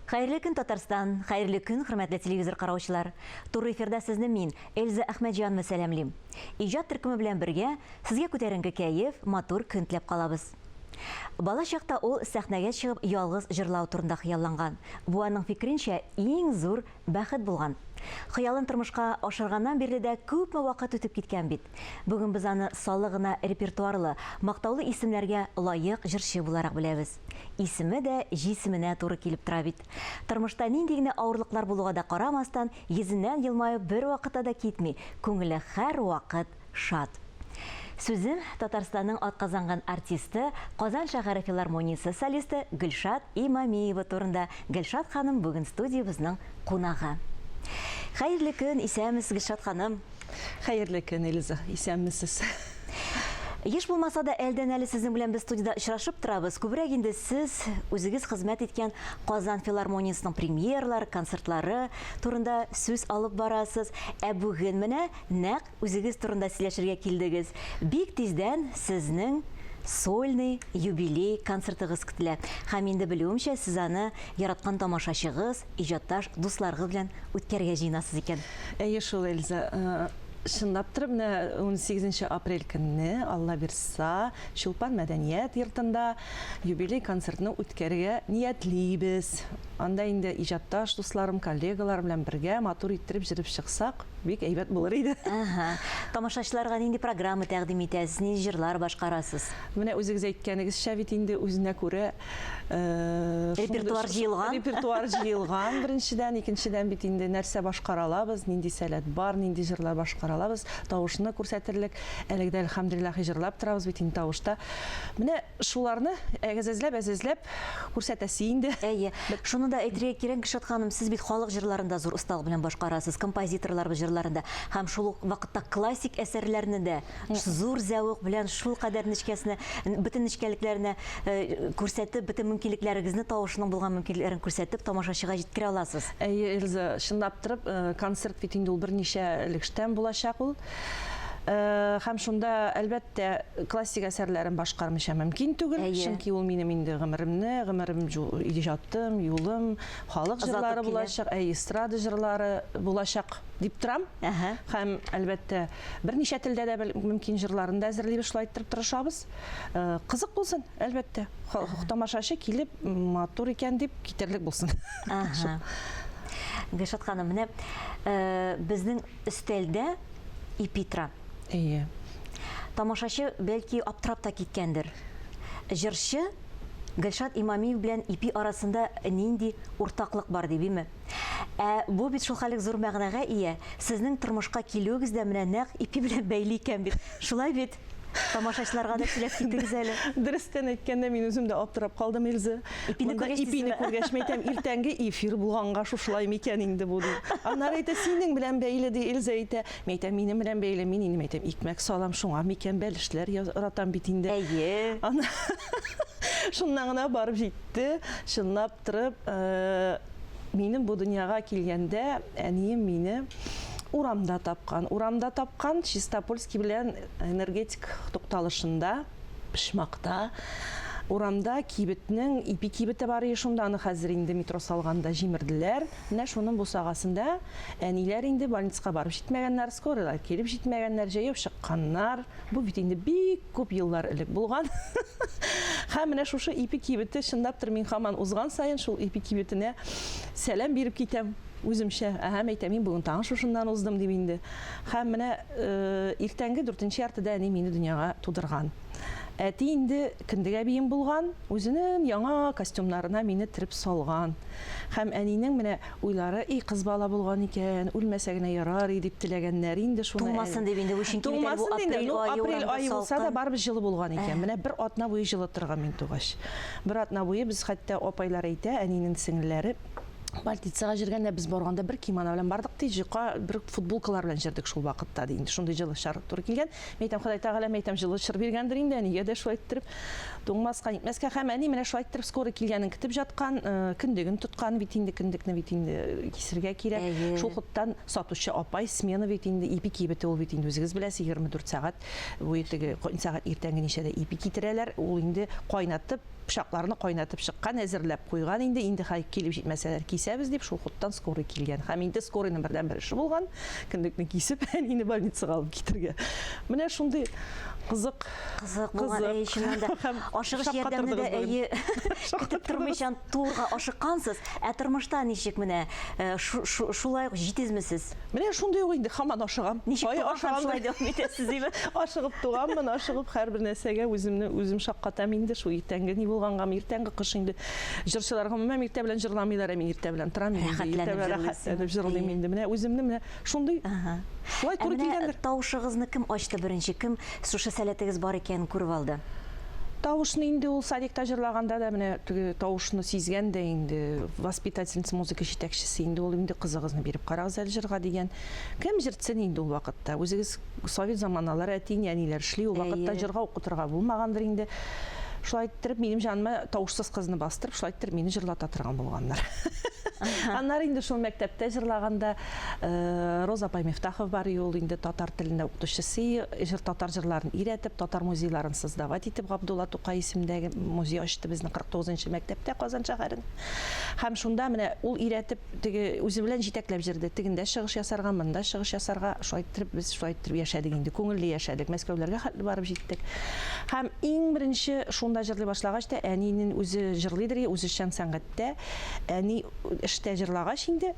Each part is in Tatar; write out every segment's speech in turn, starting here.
Хәерле көн, Татарстан! Хәерле көн, хөрмәтле телевизор караучылар! Туры эфирда сезне мин, Эльза Әхмәтҗанова сәламлим. Иҗат төркеме белән бергә сезгә күтәренке кәеф, матур көн теләп калабыз. Бала чакта ул сәхнәгә чыгып ялгыз җырлау турында хыялланган. Бу аның фикеренчә, иң зур бәхет булган. Хыялын тормышка ашырганнан бирле дә күпме вакыт үтеп киткән бит. Бүген без аны саллы гына репертуарлы, мактаулы исемнәргә лаек җырчы буларак беләбез. Исеме дә җисеменә туры килеп тора бит. Тормышта нинди генә авырлыклар булуга да карамастан, йөзеннән елмаю бервакытта да китми, күңеле һәрвакыт шат. Сүзем Татарстанның атказанган артисты, Казан шәһәре филармониясе солисты Гөлшат Имамиева турында. Гөлшат ханым бүген студиябезнең кунагы. Хәерле көн, исәнмесез, Гөлшат ханым. Хәерле көн, Эльза, исәнмесез. Еш булмаса да, әлдән-әле сезнең белән без студиядә очрашып торабыз. Күбрәк инде сез үзегез хезмәт иткән Казан филармониясенең премьералары, концертлары турында сүз алып барасыз. Ә бүген менә нәкъ Үзегез турында сөйләшергә килдегез. Бик тиздән сезнең сольный юбилей концертыгыз көтелә. Һәм инде белүемчә, сез аны яраткан тамашачыгыз, иҗатташ дусларыгыз белән үткәрергә җыенасыз икән. Әйе шул, Эльза. Чынлап торып, менә унсигезенче апрель көнне, Алла бирса, Чулпан мәдәният йортында юбилей концертны үткәрергә ниятлибез. Анда инде иҗатташ дусларым, коллегаларым белән бергә матур иттереп җырып чыксак, Бик әйбәт булыр иде. Ага. Тамашачыларга нинди программа тәкъдим итәсез, нинди җырлар башкарасыз? Менә үзегез әйткәнегезчә бит инде үзенә күрә репертуар җыелган. Репертуар җыелган беренчедән, икенчедән бит инде нәрсә башкара алабыз, нинди сәләт бар, нинди җырлар башкара алабыз, тавышны күрсәтерлек. Әлеге дә әлхәмдүлилләһи җырлап торабыз бит инде тавышта. Менә Шуларны әзәзләп-әзәзләп күрсәтәсе инде. Әйе. Шуны да әйтергә кирәк, Гөлшат ханым, сез бит халык җырларын да зур осталык белән башкарасыз, композиторларыбыз җырларын да һәм шул ук вакытта классик әсәрләрне дә зур зәвык белән шулкадәр нечкәсенә, бөтен нечкәлекләренә күрсәтеп, бөтен мөмкинлекләрегезне, тавышның булган мөмкинлекләрен күрсәтеп, тамашачыга җиткерә аласыз. Әйе, Эльза, чынлап торып, концерт бит инде ул берничә өлештән булачак ул. Һәм шунда, әлбәттә, Әлбәттә, классик әсәрләрен башкармыйча мөмкин түгел, чөнки ул минем инде гомеремне, гомерем иҗатым, юлым, халык җырлары булачак, әй, эстрада җырлары булачак дип торам. Һәм, әлбәттә, берничә телдә дә мөмкин җырларын да әзерлибез, шулай иттереп тырышабыз. Кызык булсын, әлбәттә. Тамашачы килеп, матур икән дип китәрлек булсын. Гөлшат ханым, менә безнең өстәлдә ипи тора. Әйе. Тамашачы, бәлки, аптырап та киткәндер. Җырчы Гөлшат Имамиев белән ипи арасында нинди уртаклык бар дип, име? Ә бу бит шулхәлек зур мәгънәгә ия. Сезнең тормышка килүегез дә менә нәкъ ипи белән бәйле икән бит. Шулай бит? Тамашачыларга да сөйләп китегез әле. Дөрестән әйткәндә, мин үзем дә аптырап калдым, Эльза. Ипине Монда күргәч ипине дисезме? күргәч, мин әйтәм, иртәнге эфир булганга шушылай микән инде бу, дим. Аннары әйтә, синең белән бәйле, ди, Эльза әйтә. Мин әйтәм, минем белән бәйле, мин инде, әйтәм, икмәк салам, шуңа микән, бәлешләр яратам бит инде. Әйе. Шуннан гына барып җитте, чынлап торып, минем бу дөньяга килгәндә әнием мине урамда тапкан. Урамда тапкан, Чистопольский белән Энергетик тукталышында, почмакта. Урамда кибетнең, ипи кибете бар иде шунда, аны хәзер инде метро салганда җимерделәр. Менә шуның бусагасында әниләр инде больницага барып җитмәгәннәр, скорыйлар килеп җитмәгәннәр, җәяү чыкканнар. Бу бит инде бик күп еллар элек булган. Һәм менә шушы ипи кибете, чынлаптыр, мин һаман узган саен шул ипи кибетенә сәлам биреп китәм үземчә. Әһә, әйтәм, мин бүген тагын шушыннан уздым дип инде. Һәм менә иртәнге дүртенче яртыда әни мине дөньяга тудырган. Әти инде кендек әбием булган, үзенең яңа костюмнарына мине төреп салган. Һәм әнинең менә уйлары, и, кыз бала булган икән, үлмәсә генә ярар и, дип теләгәннәр инде шуны. Туңмасын дип инде, чөнки бит әле бу Туңмасын инде, апрель ну, ае, апрель урамда ае булса да, салкын. барыбер җылы булган икән. Менә бер атна буе җылы торган мин тугач. Бер атна буе без хәтта апайлар әйтә, әнинең сеңелләре, больницага җөргәндә без барганда бер кимоно белән бардык ди, җока бер футболкалар белән җөрдек шул вакытта ди. Инде шундый җылы чор туры килгән. Мин әйтәм, Ходай Тәгалә, мин әйтәм, җылы чор биргәндер инде, әнигә дә шулай иттереп туңмаска, нитмәскә. Һәм әни менә шулай иттереп скорый килгәнен көтеп жаткан, кендеген тоткан бит инде, кендекне бит инде кисергә кирәк. Әйе. Шул хуттан сатучы апай смена бит инде, ипи кибете ул бит инде үзегез беләсез, 24 сәгать буе теге сәгать иртәнге ничәдә ипи китерәләр, ул инде кайнатып, Пычакларны кайнатып чыккан, әзерләп куйган инде, инде хәй килеп җитмәсәләр кисәбез дип, шул хуттан скорый килгән. Һәм инде скорыйның бердәнбер эше булган, кендекне кисеп, әнине больницага алып китергә. Менә шундый кызык. Кызык булган, әйе, чыннан да. Һәм Ашыгыч ярдәмне дә, шаккатырдыгыз бүген. әйе, көтеп тормыйчан турга ашыккансыз. Ә тормышта ничек менә, э, шулай ук җитезме сез? Менә шундый ук инде, һаман ашыгам. Ничек Кая туган һәм ашыгам шулай дәвам итәсез, димме? Ашыгып туганмын, ашыгып һәрбер нәрсәгә үземне үзем шаккатам инде, шул иртәнге ни булгангамы, иртәнге кыш инде. Җырчылар гомумән иртә белән җырламыйлар, ә мин иртә белән торам инде, иртә Рәхәтләнеп белән җырлыйсың. рәхәтләнеп җырлыйм Әйе. инде. Менә үземне менә шундый, шулай Ә туры менә килгәндер. тавышыгызны кем ачты беренче, кем шушы сәләтегез бар икәнен күреп алды? Тавышны инде ул садикта җырлаганда да менә теге тавышны сизгән дә инде воспитательница музыка җитәкчесе инде ул инде кызыгызны биреп карагыз әле җырга дигән. Кем җыртсын инде ул вакытта? Үзегез совет заманалары әти әниләр эшли, ул вакытта җырга укытырга булмагандыр инде. Шулай иттереп минем җаныма тавышсыз кызны бастырып, шулай иттереп мине җырлата торган булганнар. Аннары инде шул мәктәптә җырлаганда Роза апай Мифтахова бар и ул инде татар телендә укытучысы, җыр татар җырларын өйрәтеп, татар музейларын создавать итеп Габдулла Тукай исемендәге музей ачты безнең 49 нчы мәктәптә Казан шәһәрен. Һәм шунда менә ул өйрәтеп, теге үзе белән җитәкләп җөрде. Тегендә чыгыш ясарга, монда чыгыш ясарга, шулай иттереп без шулай иттереп яшәдек инде, күңелле яшәдек. Мәскәүләргә хәтле барып җиттек. Һәм иң беренче шунда җырлый башлагач та, әнинең үзе җырлыйдыр, үзешчән сәнгатьтә. Әни эштә җырлагач инде,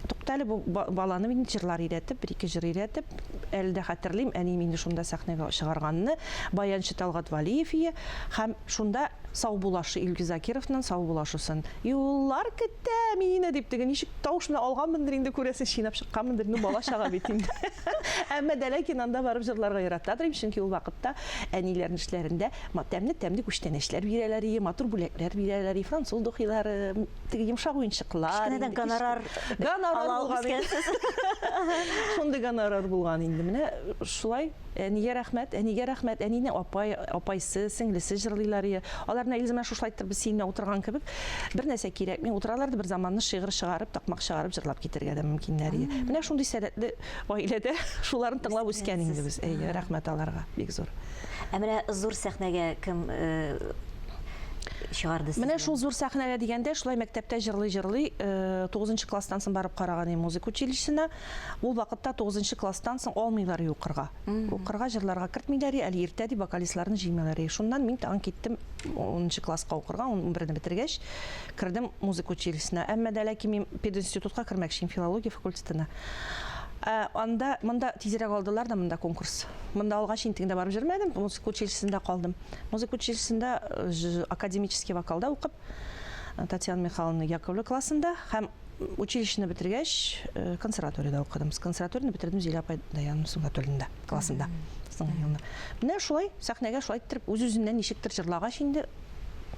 Туктале, бу баланы мин җырлар өйрәтеп, бер-ике җыр өйрәтеп, әле дә хәтерлим, әнием инде шунда сәхнәгә чыгарганны, баянчы Талгат Вәлиев ие, һәм шунда саубулашу, Илгиз Закировның саубулашусын, Юллар көтә мине, дип, теге ничек тавыш белән алганмындыр инде, күрәсең, чинап чыкканмындыр, ну, бала-чага бит инде. Әмма дә ләкин анда барып җырларга яратадыр идем, чөнки ул вакытта әниләрнең эшләрендә тәмле-тәмле күчтәнәчләр бирәләр ие, матур бүләкләр бирәләр ие, француз духилары, теге йомшак уенчыклар. Кечкенәдән гонорар гонорар булган. Шундый гонорар булган инде. Менә шулай әнигә рәхмәт, әнигә рәхмәт. Әнине апай, апайсы, сеңлесе җырлыйлар ие. Алар менә Илза менә шушылай итеп без синең утырган кебек бер нәрсә кирәкми, утыралар да бер заманны шигырь чыгарып, такмак чыгарып җырлап китәргә дә мөмкиннәр ие. Менә шундый сәләтле гаиләдә шуларын тыңлап үскән инде без. Әйе, рәхмәт аларга бик зур. Ә менә зур сәхнәгә кем чыгарды сезне? Менә шул зур сәхнәгә дигәндә, шулай мәктәптә җырлый-җырлый, тугызынчы класстан соң барып караган идем музыка училищесына. Ул вакытта тугызынчы класстан соң алмыйлар и укырга. Укырга, җырларга кертмиләр и, әле иртә дип вокалистларны җыймыйлар и. Шуннан мин тагын киттем унынчы класска укырга, унберне бетергәч, кердем музыка училищесына. Әмма дә ләкин мин пединститутка кермәкче идем, филология факультетына. Ә анда, монда тизрәк алдылар да, монда конкурс. Монда алгач, инде тегендә барып җөрмәдем, музыка училищесында калдым. Музыка училищесында академический вокалда укып, Татьяна Михайловна Яковлева классында һәм училищены бетергәч, консерваториядә укыдым. Консерваторияне бетердем Зилә апай Даяновна Сөнгатуллина классында. Соңгы елны. Менә шулай сәхнәгә шулай иттереп үз-үзеннән ничектер җырлагач инде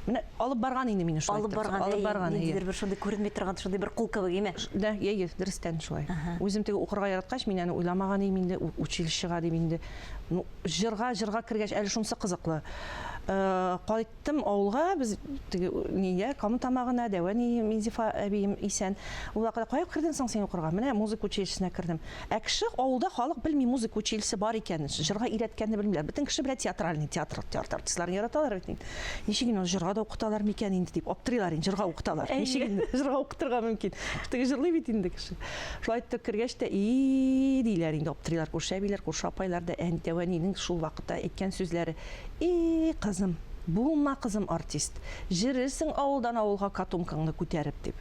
менә алып барган инде мине шулай Алып барган, алып барган, ниндидер бер шундый күренми торган шундый бер кул кебек, име? Да, әйе, дөрестән шулай. Үзем теге укырга яраткач, мин аны уйламаган идем инде, училищега дип инде. Ну, җырга, җырга кергәч, әле шунысы кызыклы. Э, кайттым авылга, без теге нигә, Кама Тамагына, дәү әни Минзифа әбием исән. Ул вакытта кая кердең соң син укырга? Менә музыка училищесына кердем. Ә кеше авылда халык белми музыка училищесы бар икәнен, җырга өйрәткәнне белмиләр. Бөтен кеше белә театральный, театр, театр артистларын яраталар бит инде. Ничек инде җырга да укыталар микән инде дип аптырыйлар инде, җырга укыталар. Ничек инде җырга укытырга мөмкин? Теге җырлый бит инде кеше. Шулай итеп кергәч тә, и диләр инде, аптырыйлар күрше әбиләр, күрше апайлар да, әни, дәү әнинең шул вакытта әйткән сүзләре, И, кызым, булма, кызым, артист, җөрерсең авылдан авылга котомкаңны күтәреп, дип.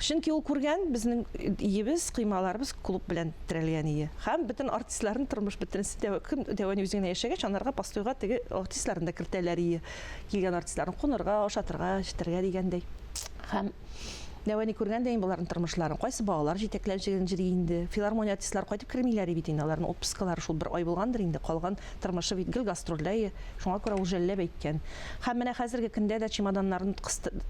Чөнки ул күргән, безнең өебез, коймаларыбыз клуб белән терәлгән өе. Һәм бөтен артистларның тормыш бөтенесе дәү, кем дәү әни үзе генә яшәгәч, анарга постойга теге артистларны да кертәләр өе. Килгән артистларны кунырга, ашатырга, эчертергә дигәндәй. Һәм Дәү әни күргән дә инде боларның тормышларын. Кайсы балалар җитәкләп җөргән инде. Филармония артистлары кайтып кермиләр бит инде. Аларның отпускалары шул бер ай булгандыр инде. Калган тормышы бит гел гастрольдә. Шуңа күрә ул жәлләп әйткән. Һәм менә хәзерге көндә дә чемоданнарын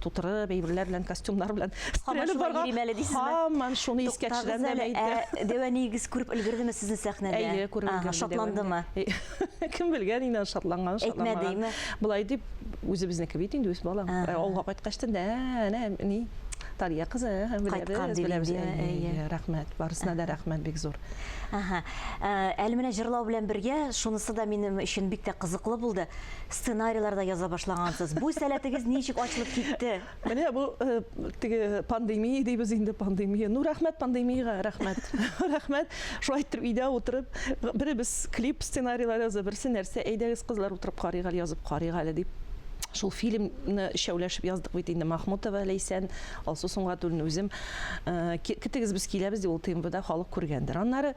тутырып, әйберләр белән, костюмнар белән Һаман шулай йөрим әле дисезме? Һаман шуны искә төшерәм дә әйтә. Ә дәү әниегез күреп өлгердеме сезне сәхнәдә? Әйе, күреп өлгерде. Шатландымы? Кем белгән инде шатланган, шатламаган. Әйтмәдеме? Болай дип, үзебезнеке бит инде, үз балаң. Ә авылга кайткач та, нә, нә, ни, Талия кызы, Кайткан беләбез, дип беләбез. инде, Әйе, әйе. рәхмәт. Барысына да рәхмәт бик зур. Ага. Э, Әле менә җырлау белән бергә шунысы да минем өчен бик тә кызыклы булды. Сценарийлар да яза башлагансыз. Бу сәләтегез ничек ачылып китте? Менә бу э, теге пандемия дибез инде, пандемия. Ну, рәхмәт пандемиягә, рәхмәт. Рәхмәт. Шулай итеп өйдә утырып, беребез клип сценарийлар яза, берсе нәрсә, әйдәгез кызлар утырып карыйк әле, язып карыйк әле дип. Шул фильмны өчәүләшеп яздык бит инде Махмутова Ләйсән, Алсу Сөнгатуллина үзем. Э, Көтегез без киләбез дип ул ТНВда халык күргәндер. Аннары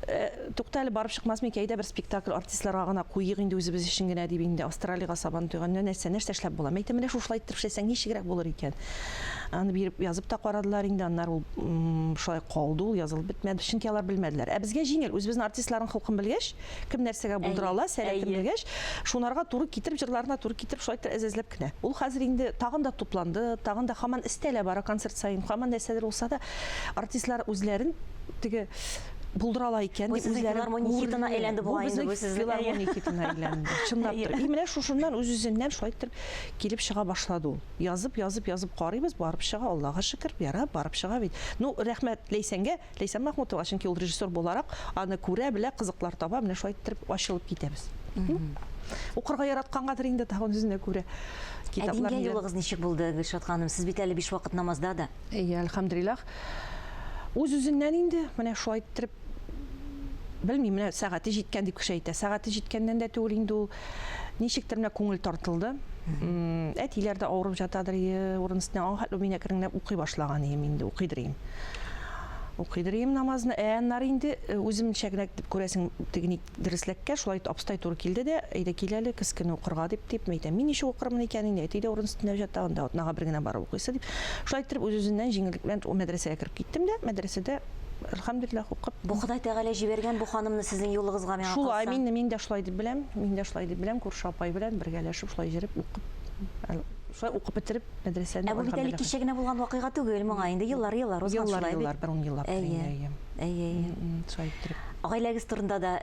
э, тукта әле барып чыкмас микән, әйдә бер спектакль артистларга гына куйыйк инде үзебез өчен генә дип инде Австралиягә сабан туйга нәрсә нәрсә эшләп була. Мәйтәм, менә шушылай иттереп эшләсәң ничегрәк булыр икән. Аны биреп язып та карадылар инде, аннары ул шулай калды ул, язылып бетмәде, чөнки алар белмәделәр. Ә безгә җиңел, үзебезнең артистларның холкын белгәч, кем нәрсәгә булдыра ала, сәләтен белгәч, шунарга туры китереп, җырларына туры китереп, шулай итеп әз-әзләп кенә. Ул хәзер инде тагын да тупланды, тагын да һаман өстәлә бара концерт саен, һаман нәрсәдер булса да, артистлар үзләрен теге булдыра ала икән дип үзләрен филармония хитына әйләнде бугай инде бу сезнең. Филармония хитына әйләнде. Чынлап торып. И менә шушыннан үз-үзеннән шулай итеп килеп чыга башлады ул. Язып, язып, язып карыйбыз, барып чыга, Аллага шөкер, ярап, барып чыга бит. Ну, рәхмәт Ләйсәнгә, Ләйсән Мәхмүтова, чөнки ул режиссер буларак аны күрә, белә, кызыклар таба, менә шулай иттереп ачылып китәбез. Укырга яраткангадыр инде тагын үзенә күрә. Ә дингә юлыгыз ничек булды, Гөлшат ханым? Сез бит әле биш вакыт намазда да. Әйе, әлхәмдүлилләһ. Үз-үзеннән инде менә шулай иттереп белмим, менә сәгате җиткән дип кеше әйтә. Сәгате җиткәннән дә түгел инде ул. Ничектер менә күңел тартылды. Әтиләр дә авырып жатадыр, урын өстенә аңа хәтле мин әкренләп укый башлаган идем инде, укыйдыр идем. Укыйдыр идем намазны. Ә аннары инде үземчә генә дип күрәсең, теге ни дәресләккә шулай абыстай туры килде дә, әйдә кил әле, көз көне укырга дип, дип, әйтәм, мин ничек укырмын икән инде, әти дә урын өстендә ята, анда атнага бер генә барып укыйсы дип. Шулай иттереп үз-үзеннән җиңеллек белән мәдрәсәгә кереп киттем дә, мәдрәсәдә Әлхәмдүлилләһ, укып. Бу Ходай Тәгалә җибәргән бу ханымны сезнең юлыгызга миңа Шулай, калса. мин, мин дә шулай дип беләм. Мин дә шулай дип беләм. Күрше апай белән бергәләшеп шулай җөреп укып, шулай укып бетереп мәдрәсәне, Ә бу бит әле кичә генә булган вакыйга түгел, моңа инде еллар, еллар узган Еллар, шулай бит. еллар, бер ун еллап инде, әйе. Әйе, әйе. Шулай иттереп. Гаиләгез турында да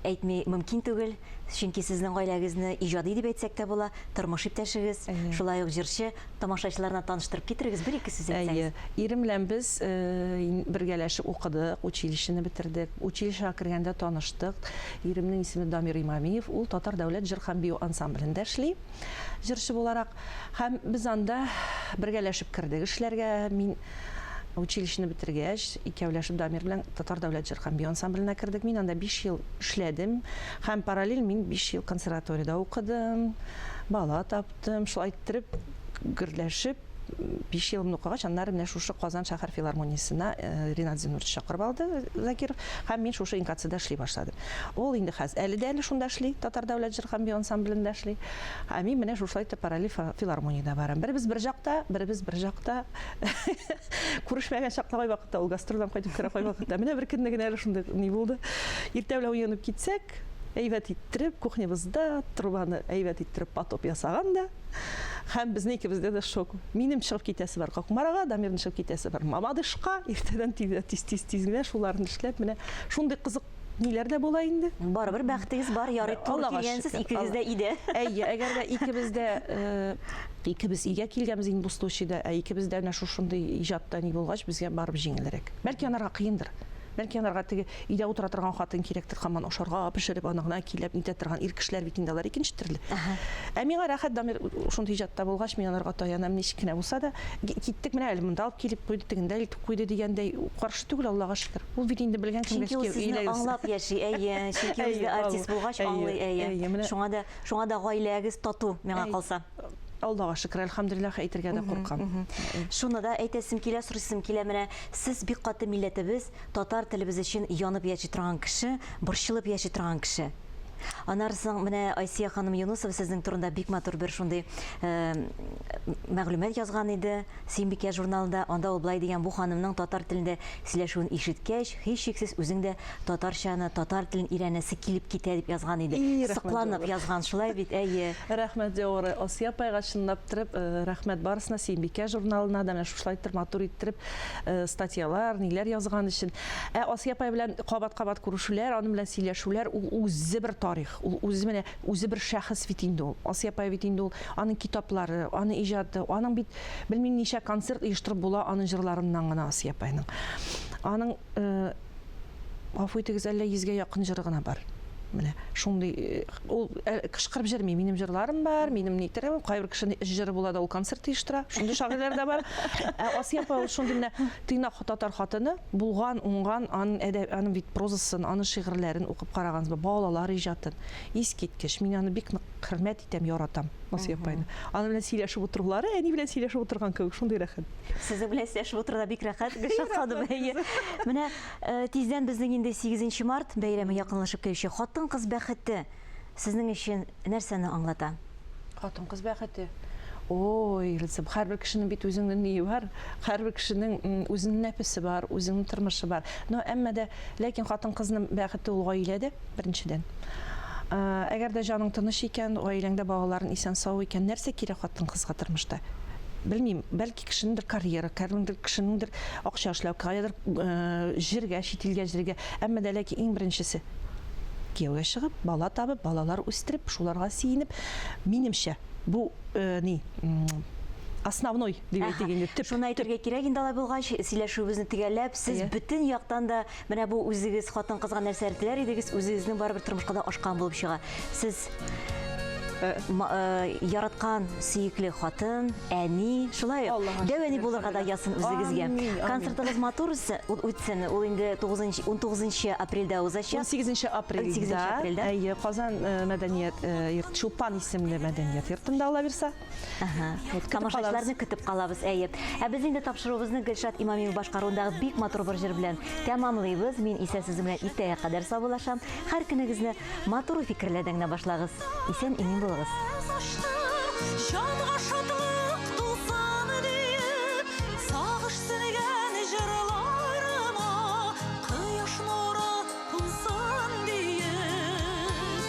әйтми мөмкин түгел, чөнки сезнең гаиләгезне иҗади дип әйтсәк тә була, тормыш иптәшегез, шулай ук җырчы, тамашачыларына таныштырып китерегез, бер-ике сүз әйтсәгез. Әйе, ирем белән без бергәләшеп укыдык, училищены бетердек. Училищега кергәндә таныштык. Иремнең исеме Дамир Имамиев, ул Татар дәүләт җыр һәм бию ансамблендә эшли, җырчы буларак. Һәм без анда бергәләшеп кердек эшләргә. Мин Училищены бетергәч, икәүләшеп Дамир белән Татар дәүләт җыр һәм бию ансамбленә кердек. Мин анда 5 ел эшләдем. Һәм параллель мин 5 ел консерваториядә укыдым. Бала таптым. Шулай иттереп, гөрләшеп, 5 елымны укыгач, аннары менә шушы Казан шәһәр филармониясенә э, Ринат Зиннурович чакырып алды Закиров, һәм мин шушы НКЦда эшли башладым. Ул инде хәз әле дә әле шунда эшли, Татар дәүләт җыр һәм бию ансамблендә эшли. Ә мин менә шушылай итеп параллель филармониядә барам. Беребез бер жакта, беребез бер жакта. Күрешмәгән чакта кайвакытта ул гастрольдән кайтып керә кайвакытта. Менә бер көнне генә әле шундый ни булды. Иртә белән уянып китсәк, әйбәт иттереп кухнябызда трубаны әйбәт иттереп потоп ясаган да. Һәм безнең икебездә дә шок. Минем чыгып китәсе бар Кукмарага, Дамирның чыгып китәсе бар Мамадышка. Иртәдән тиз-тиз-тиз генә шуларны эшләп, менә шундый кызык ниләр дә була инде. Барыбер бәхетегез бар, ярый туры килгәнсез, икегез дә өйдә. Әйе, әгәр дә икебез дә э, икебез өйгә килгәнбез инде бу случайда, ә икебез дә менә шушындый иҗатта ни булгач, безгә барып җиңелрәк. Бәлки анарга кыендыр. Бәлки анарга теге өйдә утыра торган хатын кирәктер, һаман ашарга пешереп, аны гына киләп нитә торган ир кешеләр бит инде алар икенче төрле. Ә миңа рәхәт, Дамир шундый иҗатта булгач, мин анарга таянам ничек кенә булса да. Киттек менә әле монда алып килеп куйды, тегендә илтеп куйды дигәндәй, каршы түгел, Аллага шөкер. Ул бит инде белгән кемгә Чөнки ул сезне аңлап яши, әйе. Чөнки үзе дә артист булгач, аңлый, әйе. Шуңа да, шуңа да гаиләгез тату, миңа калса. Аллага шөкер, әлхәмдүлилләһ, әйтергә дә куркам. Шуны да әйтәсем килә, сорыйсым килә, менә сез бик каты милләтебез, татар телебез өчен янып яши торган кеше, борчылып яши торган кеше. Аннары соң менә Айсия ханым Юнусова сезнең турында бик матур бер шундый мәгълүмат язган иде. Сөембикә журналында. Анда ул болай дигән, бу ханымның татар телендә сөйләшүен ишеткәч, һичшиксез үзең дә татарчаны, татар телен өйрәнәсе килеп китә, дип язган иде. И, рәхмәт, Сокланып Зәвыра. язган, шулай бит, әйе. Рәхмәт, Зәвыра. Асия апайга чынлап торып, рәхмәт барысына, Сөембикә журналына да менә шушылай иттереп, матур иттереп, статьялар, ниләр язган өчен. Ә Асия апай белән кабат-кабат күрешүләр, аның белән сөйләшүләр, ул үзе бер тарих. тарих. Ул үзе менә үзе бер шәхес бит инде ул. Асия апай бит инде ул, аның китаплары, аның иҗаты, аның бит белмим ничә концерт оештырып була аның җырларыннан гына Асия апайның. Аның э, гафу итегез, әллә йөзгә якын җыры гына бар. Менә шундый э, ул э, кычкырып җырмый. Минем җырларым бар, минем ни терем, кайбер кешенең өч җыры була да ул концерт оештыра. Шундый шагыйрьләр дә бар. Ә Асия апа ул шундый менә тыйнак татар хатыны, булган, уңган, аның әдәб, аның бит прозасын, аның шигырьләрен укып карагансыз, балалар иҗатын. Искиткеч. Мин аны бик нык хөрмәт итәм, яратам Асия апайны. Аның белән сөйләшеп утырулары, әни белән сөйләшеп утырган кебек, шундый рәхәт. Сезнең белән сөйләшеп утыру да бик рәхәт, Гөлшат ханым. Әйе. Менә э, тиздән безнең инде 8 март бәйрәме якынлашып килүче хатын-кыз бәхете сезнең өчен нәрсәне аңлата? Хатын-кыз бәхете. Ой, Рецеп, һәрбер кешенең бит үзенең ние бар, һәрбер кешенең үзенең нәфесе бар, үзенең тормышы бар. Но әмма дә, ләкин хатын-кызның бәхете ул гаиләдә, беренчедән. Әгәр дә җаның тыныч икән, гаиләңдә балаларың исән-сау икән, нәрсә кирәк хатын-кызга тормышта? Белмим, бәлки кешенеңдер карьера, кемнеңдер кешенеңдер акча эшләү, каядыр җиргә, чит илгә җиргә. Әмма дә ләкин иң беренчесе кияүгә чыгып, бала табып, балалар үстереп, шуларга сөенеп, минемчә, бу ни, основной дип әйтик инде, төп. Шуны әйтергә кирәк инде алай булгач, сөйләшүебезне төгәлләп, сез бөтен яктан да менә бу үзегез хатын-кызга нәрсәләр теләр идегез, үзегезнең барыбер тормышка да ашкан булып чыга. Сез э, э, яраткан сөекле хатын, әни, шулай ук дәү әни булырга да язсын үзегезгә. Концертыгыз матур үтсен. Ул инде 9 19 апрельдә узачак. 18 апрельдә. 18 апрельдә. Әйе, Казан э, мәдәният йорт Чулпан исемле мәдәният йортында ала бирсә. Тамашачыларны көтеп калабыз, әйе. Ә без инде тапшыруыбызны Гөлшат Имамиева башкаруындагы бик матур бер җыр белән тәмамлыйбыз. Мин исә сезнең белән иртәгә кадәр саубуллашам. Һәр көнегезне матур фикерләрдән генә башлагыз. Исән имин булыгыз. Җанга шатлык тулсын диеп, сагыш сеңгән җырларыма кояш нуры кунсын диеп.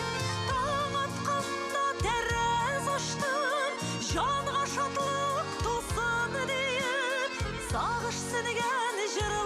Таң атканда тәрәз ачтым, җанга шатлык тулсын диеп, сагыш сеңгән җырларыма.